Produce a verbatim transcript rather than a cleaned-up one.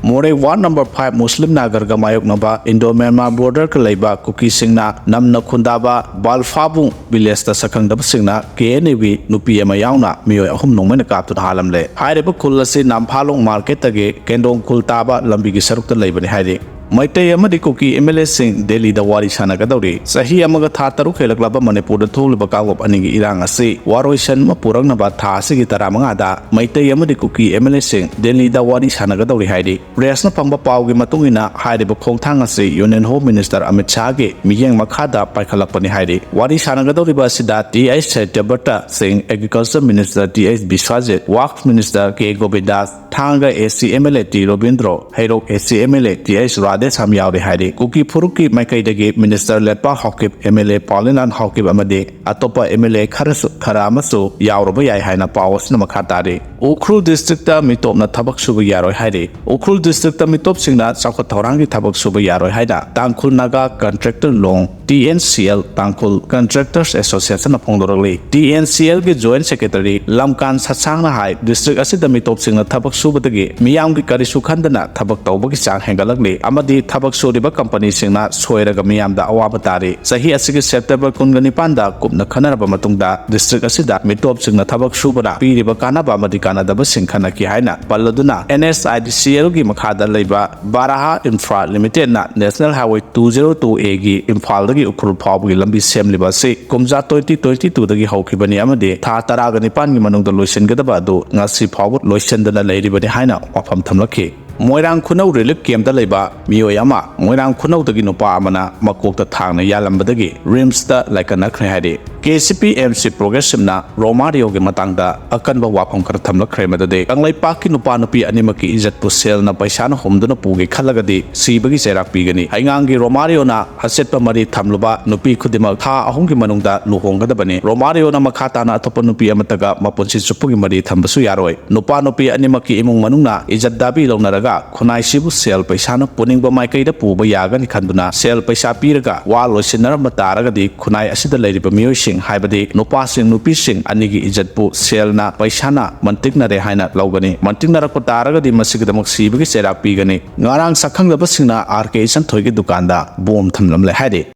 ꯃꯣꯔꯦ ward number five ꯃꯨꯁꯂꯤꯝ ꯅꯥꯒꯔꯒ ꯃꯥꯌꯣꯛꯅꯕ Indo Myanmar ꯕꯣꯔꯗꯔꯒ ꯂꯩꯕ ꯀꯨꯀꯤꯁꯤꯡꯅ ꯅꯝꯅ ꯈꯨꯟꯗꯥꯕ ꯕꯥꯜꯐꯥꯕꯨꯡ ꯚꯤꯂꯦꯖꯇ ꯁꯛꯈꯪꯗꯕꯁꯤꯡꯅ ꯀꯦ ꯑꯦꯟ ꯑꯦꯒꯤ ꯅꯨꯄꯤ ꯑꯃ ꯌꯥꯎꯅ ꯃꯤꯑꯣꯏ ꯑꯍꯨꯝ ꯅꯣꯡꯃꯩꯅ ꯀꯥꯞꯇꯨꯅ ꯍꯥꯠꯂꯝꯂꯦ꯫ ꯍꯥꯏꯔꯤꯕ ꯈꯨꯜ ꯑꯁꯤ ꯅꯝꯐꯥꯂꯣꯡ ꯃꯥꯔꯀꯦꯠꯇꯒꯤ ꯀꯦꯟꯗꯣꯡ ꯈꯨꯜ ꯇꯥꯕ ꯂꯝꯕꯤꯒꯤ ꯁꯔꯨꯛꯇ ꯂꯩꯕꯅꯤ ꯍꯥꯏꯔꯤ꯫ ꯃꯩꯇꯩ ꯑꯃꯗꯤ ꯀꯨꯀꯤ ꯑꯦꯝ ꯑꯦꯜ ꯑꯦꯁꯤꯡ ꯗꯦꯜꯂꯤꯗ ꯋꯥꯔꯤ ꯁꯥꯟꯅꯒꯗꯧꯔꯤ꯫ ꯆꯍꯤ ꯑꯃꯒ ꯊꯥ ꯇꯔꯨꯛ ꯍꯦꯜꯂꯛꯂꯕ ꯃꯅꯤꯄꯨꯔꯗ ꯊꯣꯛꯂꯤꯕ ꯀꯥꯡꯂꯨꯞ ꯑꯅꯤꯒꯤ ꯏꯔꯥꯡ ꯑꯁꯤ ꯋꯥꯔꯣꯏꯁꯟ ꯑꯃ ꯄꯨꯔꯛꯅꯕ ꯊꯥ ꯑꯁꯤꯒꯤ ꯇꯔꯥꯃꯉꯥꯗ ꯃꯩꯇꯩ ꯑꯃꯗꯤ ꯀꯨꯀꯤ ꯑꯦꯝ ꯑꯦꯜ ꯑꯦꯁꯤꯡ ꯗꯦꯜꯂꯤꯗ ꯋꯥꯔꯤ ꯁꯥꯟꯅꯒꯗꯧꯔꯤ ꯍꯥꯏꯔꯤ꯫ ꯄ꯭ꯔꯦꯁꯅ ꯐꯪꯕ ꯄꯥꯎꯒꯤ ꯃꯇꯨꯡ ꯏꯟꯅ ꯍꯥꯏꯔꯤꯕ ꯈꯣꯡꯊꯥꯡ ꯑꯁꯤ ꯌꯨꯅꯤꯌꯟ ꯍꯣꯝ ꯃꯤꯅꯤꯁꯇꯔ ꯑꯃꯤꯠ ꯁꯥꯍꯒꯤ ꯃꯤꯠꯌꯦꯡ ꯃꯈꯥꯗ ꯄꯥꯏꯈꯠꯂꯛꯄꯅꯤ ꯍꯥꯏꯔꯤ꯫ ꯋꯥꯔꯤ ꯁꯥꯟꯅꯒꯗꯧꯔꯤꯕ ꯑꯁꯤꯗ T H Satyabrata Singh, agriculture minister T H Biswajit, ꯋꯥꯛꯐ minister K Govindas, Thanga A C M L A T Robindro, Heirok A C M L A T H Radheshyam ꯌꯥꯎꯔꯤ ꯍꯥꯏꯔꯤ꯫ ꯀꯨꯀꯤ ꯐꯨꯔꯨꯞꯀꯤ ꯃꯥꯏꯀꯩꯗꯒꯤ minister Letpao Haokip, M L A Paolinan Haokip ꯑꯃꯗꯤ ꯑꯇꯣꯞꯄ ꯑꯦꯝ ꯑꯦꯜ ꯑꯦ ꯈꯔꯁꯨ, ꯈꯔ ꯑꯃꯁꯨ ꯌꯥꯎꯔꯕ ꯌꯥꯏ ꯍꯥꯏꯅ ꯄꯥꯎ ꯑꯁꯤꯅ ꯃꯈꯥ ꯇꯥꯔꯤ꯫ ꯎꯈ꯭ꯔꯨꯜ ꯗꯤꯁꯇ꯭ꯔꯤꯛꯇ ꯃꯤꯇꯣꯞꯅ ꯊꯕꯛ ꯁꯨꯕ ꯌꯥꯔꯣꯏ ꯍꯥꯏꯔꯤ꯫ ꯎꯈ꯭ꯔꯨꯜ ꯗꯤꯁꯇ꯭ꯔꯤꯛꯇ ꯃꯤꯇꯣꯞꯁꯤꯡꯅ ꯆꯥꯎꯈꯠ ꯊꯧꯔꯥꯡꯒꯤ ꯊꯕꯛ ꯁꯨꯕ ꯌꯥꯔꯣꯏ ꯍꯥꯏꯅ ꯇꯥꯡꯈꯨꯜ ꯅꯥꯒꯥ ꯀꯟꯇ꯭ꯔꯦꯛꯇꯔ ꯂꯣꯡ, ꯇꯤ ꯑꯦꯟ ꯁꯤ ꯑꯦꯜ, ꯇꯥꯡꯈꯨꯜ ꯀꯟꯇ꯭ꯔꯦꯛꯇꯔꯁ ꯑꯦꯁꯣꯁꯤꯌꯦꯁꯟꯅ ꯐꯣꯡꯗꯣꯔꯛꯂꯤ꯫ ꯇꯤ ꯑꯦꯟ ꯁꯤ ꯑꯦꯜꯒꯤ ꯖꯣꯏꯟꯠ ꯁꯦꯀ꯭ꯔꯦꯇꯔꯤ ꯂꯝꯀꯥꯟ ꯁꯠꯁꯥꯡꯅ ꯍꯥꯏ, ꯗꯤꯁꯇ꯭ꯔꯤꯛ ꯑꯁꯤꯗ ꯃꯤꯇꯣꯞꯁꯤꯡꯅ ꯊꯕꯛ ꯁꯨꯕꯗꯒꯤ ꯃꯤꯌꯥꯝꯒꯤ ꯀꯔꯤꯁꯨ ꯈꯟꯗꯅ ꯊꯕꯛ ꯇꯧꯕꯒꯤ ꯆꯥꯡ ꯍꯦꯟꯒꯠꯂꯛꯂꯤ ꯑꯃꯗꯤ ꯊꯕꯛ ꯁꯨꯔꯤꯕ ꯀꯝꯄꯅꯤꯁꯤꯡꯅ ꯁꯣꯏꯔꯒ ꯃꯤꯌꯥꯝꯗ ꯑꯋꯥꯕ ꯇꯥꯔꯤ꯫ ꯆꯍꯤ ꯑꯁꯤꯒꯤ ꯁꯦꯞꯇꯦꯝꯕꯔ ꯀꯨꯟꯒ ꯅꯤꯄꯥꯟꯗ ꯀꯨꯞꯅ ꯈꯟꯅꯔꯕ ꯃꯇꯨꯡꯗ ꯗꯤꯁꯇ꯭ꯔꯤꯛ ꯑꯁꯤꯗ ꯃꯤꯇꯣꯞꯁꯤꯡꯅ ꯊꯕꯛ ꯁꯨꯕꯅ ꯄꯤꯔꯤꯕ ꯀꯥꯟꯅꯕ ꯑꯃꯗꯤ ꯀꯥꯟꯅꯗꯕꯁꯤꯡ ꯈꯟꯅꯈꯤ ꯍꯥꯏꯅ ꯄꯜꯂꯗꯨꯅ, ꯑꯦꯟ ꯑꯦꯁ ꯑꯥꯏ ꯗꯤ ꯁꯤ ꯑꯦꯜꯒꯤ ꯃꯈꯥꯗ ꯂꯩꯕ ꯕꯥꯔꯥꯍꯥ ꯏꯟꯐ꯭ꯔꯥ ꯂꯤꯃꯤꯇꯦꯗꯅ national highway two zero two ꯑꯦꯒꯤ ꯏꯝꯐꯥꯜꯗꯒꯤ ꯎꯈ꯭ꯔꯨꯜ ꯐꯥꯎꯕꯒꯤ ꯂꯝꯕꯤ ꯁꯦꯝꯂꯤꯕ ꯑꯁꯤ ꯀꯨꯝꯖꯥ ꯇ꯭ꯋꯦꯟꯇꯤ ꯇ꯭ꯋꯦꯟꯇꯤ ꯇꯨꯗꯒꯤ ꯍꯧꯈꯤꯕꯅꯤ ꯑꯃꯗꯤ ꯊꯥ ꯇꯔꯥꯒ ꯅꯤꯄꯥꯟꯒꯤ ꯃꯅꯨꯡꯗ ꯂꯣꯏꯁꯤꯟꯒꯗꯕ ꯑꯗꯨ ꯉꯁꯤ ꯐꯥꯎꯕ ꯂꯣꯏꯁꯤꯟꯗꯅ ꯂꯩꯔꯤꯕꯅꯤ ꯍꯥꯏꯅ ꯋꯥꯐꯝ ꯊꯝꯂꯛꯈꯤ꯫ ꯃꯣꯏꯔꯥꯡ ꯈꯨꯅꯧ ꯔꯤꯂꯤꯐ ꯀꯦꯝꯞꯇ ꯂꯩꯕ ꯃꯤꯑꯣꯏ ꯑꯃ ꯃꯣꯏꯔꯥꯡ ꯈꯨꯅꯧꯗꯒꯤ ꯅꯨꯄꯥ ꯑꯃꯅ ꯃꯀꯣꯛꯇ ꯊꯥꯡꯅ ꯌꯥꯜꯂꯝꯕꯗꯒꯤ ꯔꯤꯝꯁꯇ ꯂꯥꯏꯀꯠꯅꯈ꯭ꯔꯦ ꯍꯥꯏꯔꯤ꯫ K C P M C ꯄ꯭ꯔꯣꯒ꯭ꯔꯦꯁꯤꯞꯅ ꯔꯣꯃꯥꯔꯤꯌꯣꯒꯤ ꯃꯇꯥꯡꯗ ꯑꯀꯟꯕ ꯋꯥꯐꯝ ꯈꯔ ꯊꯝꯂꯛꯈ꯭ꯔꯦ꯫ ꯃꯗꯨꯗꯤ ꯀꯪꯂꯩꯄꯥꯛꯀꯤ ꯅꯨꯄꯥ ꯅꯨꯄꯤ ꯑꯅꯤꯃꯛꯀꯤ ꯏꯖꯠꯄꯨ ꯁꯦꯜꯅ ꯄꯩꯁꯥꯅ ꯍꯨꯝꯗꯨꯅ ꯄꯨꯒꯦ ꯈꯜꯂꯒꯗꯤ ꯁꯤꯕꯒꯤ ꯆꯩꯔꯥꯛ ꯄꯤꯒꯅꯤ꯫ ꯍꯩꯉꯥꯡꯒꯤ ꯔꯣꯃꯥꯔꯤꯌꯣꯅ ꯑꯆꯦꯠꯄ ꯃꯔꯤ ꯊꯝꯂꯨꯕ ꯅꯨꯄꯤ ꯈꯨꯗꯤꯡꯃꯛ ꯊꯥ ꯑꯍꯨꯝꯒꯤ ꯃꯅꯨꯡꯗ ꯂꯨꯍꯣꯡꯒꯗꯕꯅꯤ꯫ ꯔꯣꯃꯥꯔꯤꯌꯣꯅ ꯃꯈꯥ ꯇꯥꯅ ꯑꯇꯣꯞꯄ ꯅꯨꯄꯤ ꯑꯃꯠꯇꯒ ꯃꯄꯨꯟꯁꯤ ꯆꯨꯞꯄꯒꯤ ꯃꯔꯤ ꯊꯝꯕꯁꯨ ꯌꯥꯔꯣꯏ꯫ ꯅꯨꯄꯥ ꯅꯨꯄꯤ ꯑꯅꯤꯃꯛꯀꯤ ꯏꯃꯨꯡ ꯃꯅꯨꯡꯅ ꯏꯖꯠ ꯗꯥꯕꯤ ꯂꯧꯅꯔꯒ ꯈꯨꯟꯅꯥꯏꯁꯤꯕꯨ ꯁꯦꯜ ꯄꯩꯁꯥꯅ ꯄꯨꯅꯤꯡꯕ ꯃꯥꯏꯀꯩꯗ ꯄꯨꯕ ꯌꯥꯒꯅꯤ ꯈꯟꯗꯨꯅ ꯁꯦꯜ ꯄꯩꯁꯥ ꯄꯤꯔꯒ ꯋꯥ ꯂꯣꯏꯁꯤꯟꯅꯔꯝꯕ ꯇꯥꯔꯒꯗꯤ ꯈꯨꯟꯅꯥꯏ ꯑꯁꯤꯗ ꯂꯩꯔꯤꯕ ꯃꯤꯑꯣꯏꯁꯤꯡ ꯍꯥꯏꯕꯗꯤ ꯅꯨꯄꯥꯁꯤꯡ ꯅꯨꯄꯤꯁꯤꯡ ꯑꯅꯤꯒꯤ ꯏꯖꯠꯄꯨ ꯁꯦꯜꯅ ꯄꯩꯁꯥꯅ ꯃꯟꯇꯤꯛꯅꯔꯦ ꯍꯥꯏꯅ ꯂꯧꯒꯅꯤ꯫ ꯃꯟꯇꯤꯛꯅꯔꯛꯄ ꯇꯥꯔꯒꯗꯤ ꯃꯁꯤꯒꯤꯗꯃꯛ ꯁꯤꯕꯒꯤ ꯆꯩꯔꯥꯛ ꯄꯤꯒꯅꯤ꯫ ꯉꯔꯥꯡ ꯁꯛꯈꯪꯗꯕꯁꯤꯡꯅ ꯑꯥꯔ ꯀꯦ ꯏꯆꯟꯊꯣꯏꯒꯤ ꯗꯨꯀꯥꯟꯗ ꯕꯣꯝ ꯊꯝꯂꯝꯂꯦ ꯍꯥꯏꯔꯤ꯫